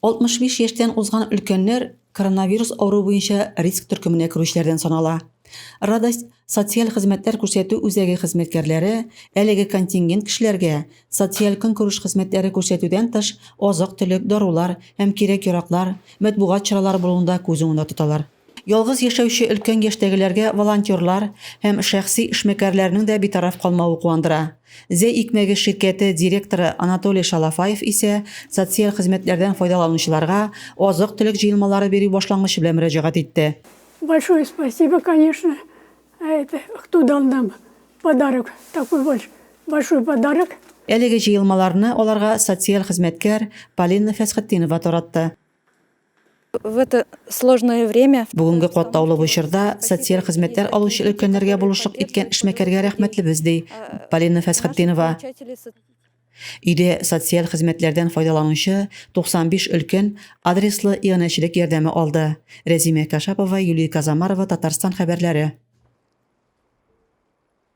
65 яшьтән узган өлкәннәр коронавирус авыруы буенча риск төркеменә керүчеләрдән санала. Радость социаль хезмәтләр күрсәтү үзәге хезмәткәрләре әлеге контингент кешеләргә социаль-көнкүреш хезмәтләре күрсәтүдән тыш азык-төлек, дарулар һәм кирәк-яраклар, матбугат чаралары булуын да күз уңында тоталар. Ялгыз яшәүче өлкән яшьтәгеләргә волонтерлар һәм шәхси эшмәкәрләрнең дә битараф калмавы куандыра. Зәй икмәге ширкәте директоры Анатолий Шалафаев исә социаль хезмәтләрдән файдаланучыларга азык-төлек җыелмалары бирү башлангычы белән мөрәҗәгать итте. Большое спасибо, конечно, это, кто дал нам подарок, такой большой подарок. Әлеге җыелмаларны аларга социаль хезмәткәр Полина Фәсхетдинова таратты. В это сложное время. Бүгенге катлаулы бу чорда социаль хезмәтләр алучы өлкәннәргә булышлык иткән эшмәкәргә рәхмәтлебез, ди Полина Фәсхетдинова. Өйдә социаль хезмәтләрдән файдаланучы 95 өлкән адреслы иганәчелек ярдәме алды. Рәзимә Кашапова, Юлия Казамарова, Татарстан хәбәрләре.